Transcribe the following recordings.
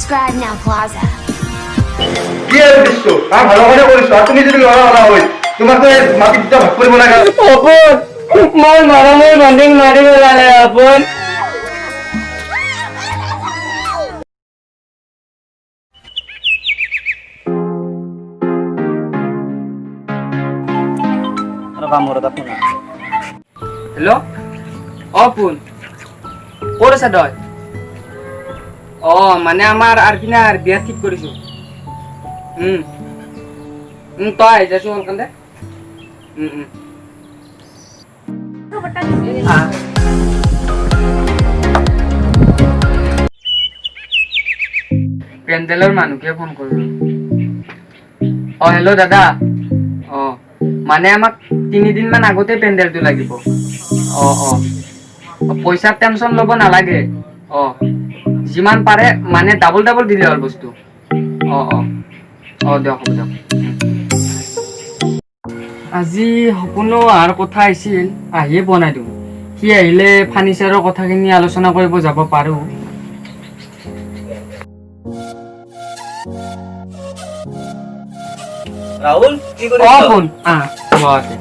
Subscribe now, Plaza. কি আৰু দিছো কাম ভালো কৰে কৰিছো আৰু তুমি যদি ল'ৰা কৰা হয় তোমাক মাটি দুটা ভাগ কৰিব লাগে। অপন, মই মৰমৰ ভণ্টিক মাৰি পেলালে অপন। ৰবা, মোৰ এটা ফোন। হেল্ল', অ পোন, ক'ত আছা তই? অ মানে আমাৰ আৰফিনাৰ বিয়া ঠিক কৰিছো। উম উম তই আহি যাচোন সোনকালে। উম উম আহ। পেণ্ডেলৰ মানুহকে ফোন কৰিলো। অ হেল্ল' দাদা, অ মানে আমাক 3 দিনমান আগতে পেণ্ডেলটো লাগিব। অ অ অ, পইচাৰ টেনচন ল'ব নালাগে। অ যিমান পাৰে মানে ডাবল ডাবল দিলে হ'ল বস্তু। অ অ অ দিয়ক, হ'ব দিয়ক। আজি সপোনো অহাৰ কথা আহিছিল, আহিয়ে পোৱা নাই দেখোন। সি আহিলে ফাৰ্নিচাৰৰ কথাখিনি আলোচনা কৰিব যাব পাৰোঁ। ৰাহুল, কি অ কৰিছ? সপোন, আহ বহতে।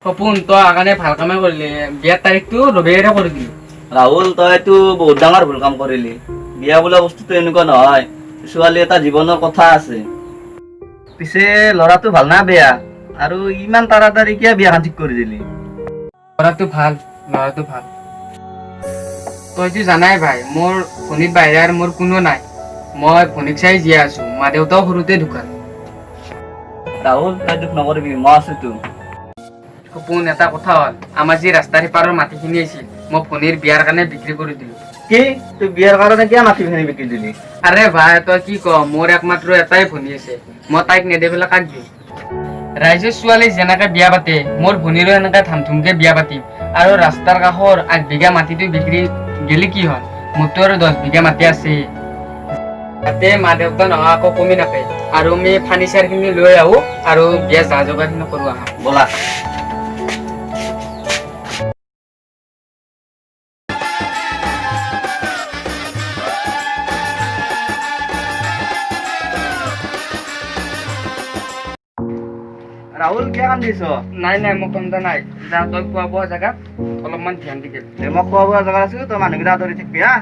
সপোন, তই অহাৰ কাৰণে ভাল কামে কৰিলি। বিয়াৰ তাৰিখটো ৰবিবাৰে কৰি দিলি। ৰাহুল, তইতো বহুত ডাঙৰ ভুল কাম কৰিলি। বিয়া বোলা বস্তুটো এনেকুৱা নহয়। ছোৱালী এটা জীৱনৰ কথা আছে। পিছে ল'ৰাটো ভাল না বেয়া? আৰু ইমান তাড়াতাড়ি কিয় বিয়াখন ঠিক কৰি দিলি? ল'ৰাটো ভাল, ল'ৰাটো ভাল। তইতো জানাই ভাই, মোৰ ভনীৰ বাহিৰে আৰু মোৰ কোনো নাই। মই ভনীক চাই জীয়াই আছো। মা দেউতাও সৰুতে ঢুকাল। ৰাহুল, তই দুখ নকৰিবি, মই আছোতো। সপোন, এটা কথা হ'ল, আমাৰ যি ৰাস্তাৰ সিপাৰৰ মাটিখিনি আছিল, মই ভনীৰ বিয়াৰ কাৰণে বিক্ৰী কৰি দিলো। কি? তুই বিয়াৰ কাৰণে কিয় মাটিখিনি বিক্ৰী দিলি? আৰে ভাই, তই কি ক? মোৰ একমাত্ৰ এটাই ভনী আছে। মই তাইক নেদি পেলাই কাক দিম? ৰাইজৰ ছোৱালী যেনেকে বিয়া পাতে, মোৰ ভনীৰো সেনেকে ধামধুমকে বিয়া পাতিম। আৰু ৰাস্তাৰ কাষৰ 8 বিঘা মাটিটো বিক্ৰী গেলি কি হ'ল? মোৰতো আৰু 10 বিঘা মাটি আছে। তাতে মা দেউতা নোহোৱা একো কমি নাপায়। আৰু আমি ফাৰ্নিচাৰ খিনি লৈ আহো আৰু বিয়া যা যোগাৰখিনি কৰো আহা। ব'লা। ৰাহুল, কিয় কান্দিছ? নাই নাই, মই কন্দা নাই। যা, তই খোৱা বোৱা জেগাত অলপমান ধ্যান দিবি। মই খোৱা বোৱা জেগাত আছো, তই মানুহকেইটা আঁতৰি থাকিবি হা।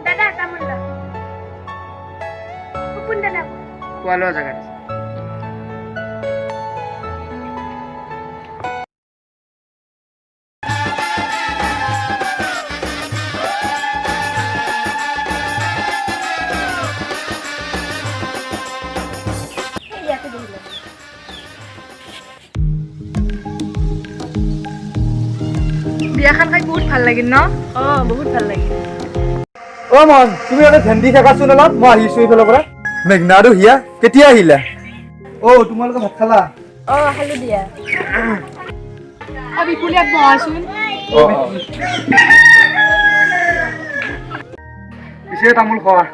দাদা, তামোল ল। সপোন দাদা। খোৱা লোৱা জেগাত আছে। এই ইয়াতে বহি ল। বিয়াখন খাই বহুত ভাল লাগিল ন? অ, বহুত ভাল লাগিল। অ মন, তুমি ইয়াতে ধ্যান দি থাকাচোন অলপ, মই আহিছো এইফালৰ পৰা। মেঘনা আৰু হিয়া, কেতিয়া আহিলা? অ তোমালোকে ভাত খালা? অ, খালো দিয়া। অ বিপুল, ইয়াত বহাচোন। অ অ। পিছে তামোল খোৱা।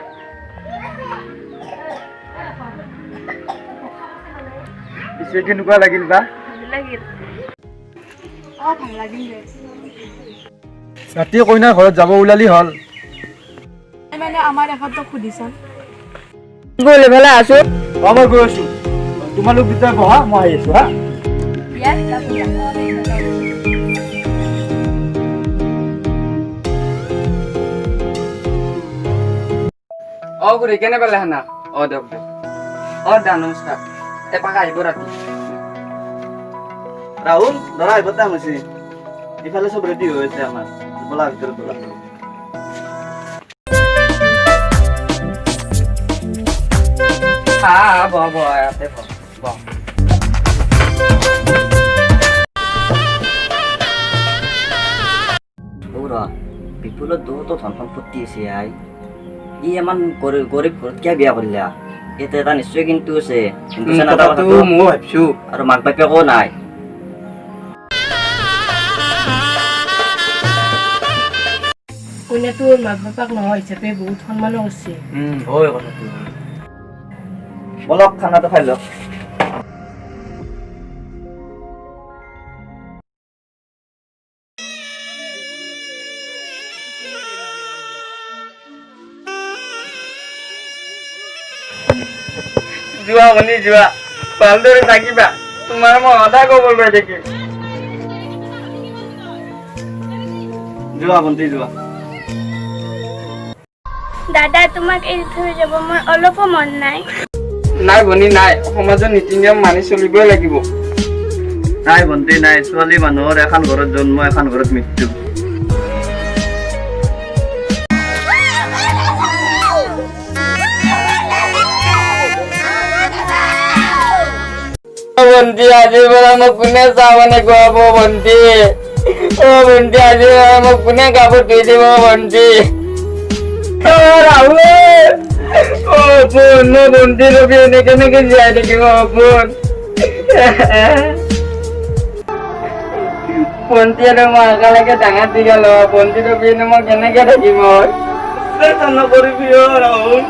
পিছে কেনেকুৱা লাগিল বা? ভাল লাগিল। অ, ভাল লাগিল দে। ৰাতি কইনাৰ ঘৰত যাব ওলালি হ'ল। মানে আমাৰ এখেতক সুধিছা। গ'লে পেলাই আছো। অ মই গৈ আছো। তোমালোক দুটা বহা, মই আহি আছো হা। বিয়াত যাব দিয়া। অ খুৰী, কেনে পালে খানা? অ দিয়ক দিয়ক। অ দা, নমস্কাৰ। এপাক আহিব ৰাতি। ৰাহুল, দৰা আহিব টাইম হৈছে। ইফালে চব ৰেডি হৈ আছে আমাৰ। ব'লা, ভিতৰত ব'লা। আহ, বহ বহ, ইয়াতে বহ বহ। সৌৰা, বিপুলৰ বহুতো ধন সম্পত্তি আছে। আই, ই ইমান গৰীব গৰীব ঘৰত কিয় বিয়া কৰিলা? ইয়াতে এটা নিশ্চয় কিন্তু আছে, বুজিছা না? কথাটো ময়ো ভাবছো। আৰু মাক বাপেকো নাই। কইনাটোৰ মাক বাপাক নোহোৱা হিচাপে বহুত সন্মানো কৰিছে। হয় কথাটো। বলক খানাটো খাই লওক। যোৱা ভনী যোৱা, ভালদৰে থাকিবা, তোমাৰ মই সদায় খবৰ লৈ থাকিম। যোৱা ভণ্টি যোৱা। দাদা, তোমাক এৰি থৈ যাব মোৰ অলপো মন নাই। নাই ভনী নাই, সমাজৰ নীতি নিয়ম মানি চলিবই লাগিব। নাই ভণ্টি নাই, ছোৱালী মানুহৰ এখন ঘৰত জন্ম, এখন ঘৰত মৃত্যু। ভণ্টি, আজিৰ পৰা মোক কোনে চাহ বনাই খুৱাব ভণ্টি? অ ভণ্টি, আজিৰ পৰা মোক কোনে কাপোৰ ধুই দিব ভণ্টি? অ ৰাহুল, অ বোন, মই ভণ্টি ৰবি এনে কেনেকে জীয়াই থাকিব বোন? ভণ্টি আৰু মই একেলগে ডাঙৰ দীঘল হ'ব, ভণ্টি ৰবি এনে মই কেনেকে থাকিম? নকৰিবি অ ৰাহুল।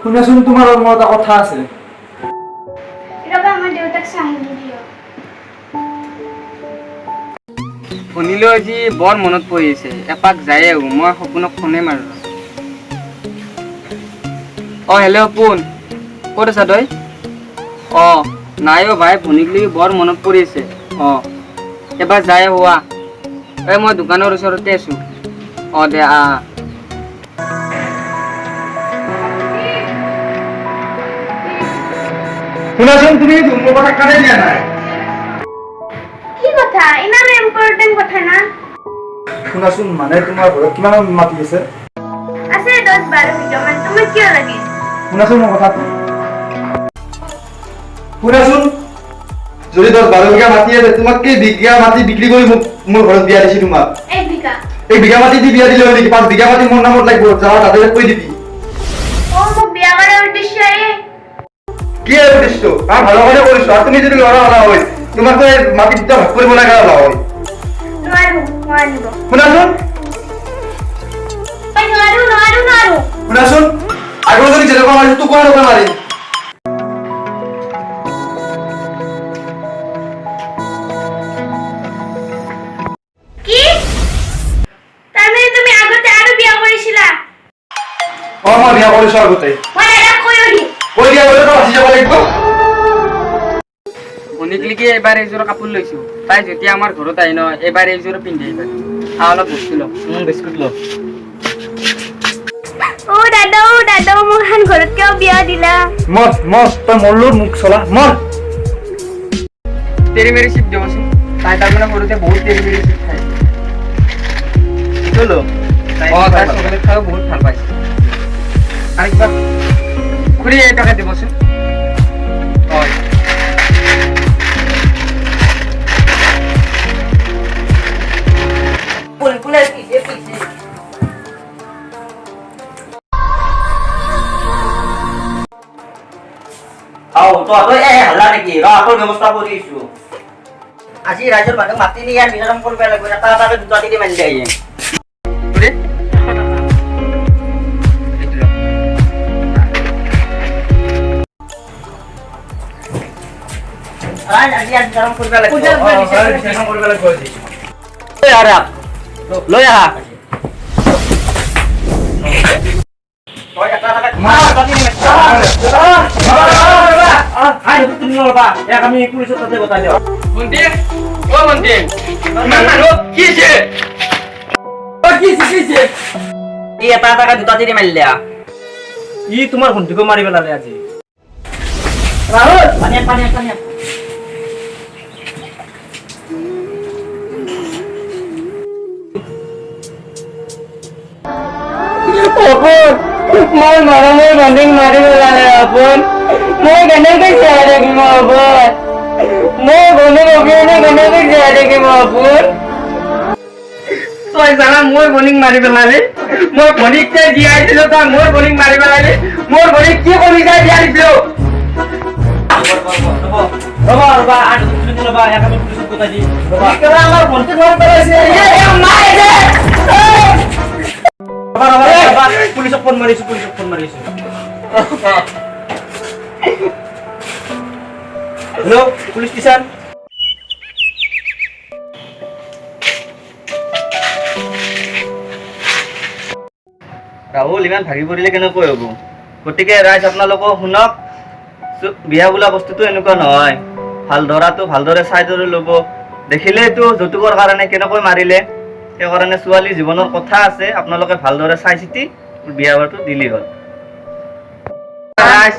শুনাচোন, তোমাৰ মোৰ এটা কথা আছে। ৰ'বা, আমাৰ দেউতাক চাহ আনি দিয়ক। ভনীলৈ আজি বৰ মনত পৰি আছে, এপাক যায়ে আহোঁ, মই সপোনক ফোনে মাৰো। অ হেল্ল' সপোন, ক'ত আছা তই? অ নাই অ ভাই, ভনীক লৈ বৰ মনত পৰি আছে। অ এবাৰ যাই আহোঁ, এই মই দোকানৰ ওচৰতে আছোঁ। অ দে আহ। শুনাচোন, তুমি মোৰ কথা কাণে দিয়া নাই। কি কথা? ইমান ইম্পৰ্টেণ্ট কথা না? শুনাচোন, মানে তোমাৰ ঘৰত কিমান মাটি আছে? আছে 10-12 বিঘা মান। তোমাক কিয় লাগে? শুনাচোন মোৰ কথাটো শুনাচোন, যদি 10-12 বিঘা মাটি আছে, তোমাক কেই বিঘা মাটি বিক্ৰী কৰি মোক মোৰ ঘৰত বিয়া দিছি তোমাক? 1 বিঘা। 1 বিঘা মাটি দি বিয়া দিলে হয় নেকি? 5 বিঘা মাটি মোৰ নামত লাগিব, যাওঁ তাতে কৈ দিবি। অ, মোক বিয়া কৰাৰ উদ্দেশ্য এই? কি উদ্দেশ্য? আমি ভালো কথা কৰিছো, আৰু তুমি যদি ল'ৰা হ'লা হয়, তোমাক এই মাটি দুটা ভাগ কৰিব লগা হ'লা হয়। নোৱাৰো, মই আনিব। শুনাচোন। মই নোৱাৰো, নোৱাৰো, নোৱাৰো। শুনাচোন, আগৰ যদি যেনেকুৱা মাৰিছো, তোকো সেনেকুৱা মাৰিম। কি? তাৰমানে তুমি আগতে আৰু বিয়া কৰিছিলা? অ, মই বিয়া কৰিছো আগতে। মই দাদাক কৈ দিম। কৈ দিয়া গ'লে তই বাচি যাব লাগিব। ভনীক এইবাৰ এইযোৰ কাপোৰ লৈছো, তাই যেতিয়া আমাৰ ঘৰত আহি নহয়, এইবাৰ এইযোৰ পিন্ধি আহিব। অলপ বস্তু লওঁ। বিস্কুট লওঁ। অ দাদা, অ দাদা, মোক এখন ঘৰত কিয় বিয়া দিলা? মৰ মৰ, তই মৰলো মোক চলা মৰ। তেৰি মেৰি চিপ দিবচোন, তাই তাৰমানে সৰুতে বহুত তেৰি মেৰি চিপ খায়। চলো। অ, তাই চকলেট খায়ো বহুত ভাল পাইছে। আৰু কিবা খুৰী এই পেকেট দিবচোন। অ হাল্লা নেকি? ৰ, আকৌ ব্যৱস্থা কৰি আছো। আজি ৰাইজৰ মানুহ মাতি নি ইয়াৰ বিতৰণ কৰিব লাগিব। এটা এটাকে দুটা তিনি মাৰি দিয়ে। খুৰী, এইটো লওক। ৰাইজ আজি ইয়াৰ বিতৰণ কৰিব লাগিব। কৰিব লাগিব আজি। লৈ আহা, লৈ আহা। তই এটা এটাকে দুটা তিনি মাৰি আমি পুলিচৰ তাতে গতাই দিওঁ। ভণ্টি, অ ভণ্টি, ইমান মানুহ কি হৈছে? অ কি হৈছে, কি হৈছে? ই এটা এটাকে দুটা তিনি মাৰি দিয়া। ই তোমাৰ ভণ্টিকো মাৰি পেলালে আজি। ৰাহুল, পানী আন, পানী আন, পানী আন। অপন, মই মৰমৰ ভণ্টিক মাৰি পেলালে অপন। মই কেনেকৈ জীয়াই থাকিম অপন? মই ভনীক অবিহনে কেনেকৈ জীয়াই থাকিম অপন? তই জানা মই ভনীক মাৰি পেলালি? মই ভনীক যে জীয়াই দিলো, তই মোৰ ভনীক মাৰি পেলালি। মোৰ ভনীক কি কৰি যায় জীয়াই দিছিলো? ৰবা ৰবা, 8 হাজাৰ ৰবা, 1 হাজাৰ পুলিচক গোটাই দিম ৰবা। আমাৰ ভণ্টি ঘৰত পেলাইছে। ৰবা ৰবা ৰবা, পুলিচক ফোন মাৰিছো, পুলিচক ফোন মাৰিছো। Hello, police station. Rahul ইমান ভাগি পৰিলে কেনেকৈ হ'ব? গতিকে ৰাইজ, আপোনালোকেও শুনক, বিয়া বোলা বস্তুটো এনেকুৱা নহয়। ভাল দৰাটো ভালদৰে চাই দৰে ল'ব। দেখিলেইতো যৌতুকৰ কাৰণে কেনেকৈ মাৰিলে। সেইকাৰণে ছোৱালী জীৱনৰ কথা আছে, আপোনালোকে ভালদৰে চাই চিতি বিয়া বাৰটো দিলেই হ'ল। ৰাইজ,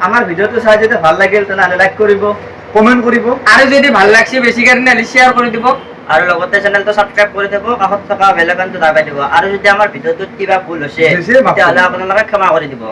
আমাৰ ভিডিঅ'টো চাই যদি ভাল লাগিল, তেনেহ'লে লাইক কৰিব, কমেণ্ট কৰিব আৰু যদি ভাল লাগছে বেছি কাৰণে শ্বেয়াৰ কৰি দিব। আৰু লগতে চেনেলটো ছাবস্ক্ৰাইব কৰি থ'ব, কাষত থকা বেল আইকনটো দাবাই দিব। আৰু যদি আমাৰ ভিডিঅ'টোত কিবা ভুল হৈছে, হৈছে, মাফ তেতিয়াহ'লে কৰিব। আপোনালোকে ক্ষমা কৰি দিব।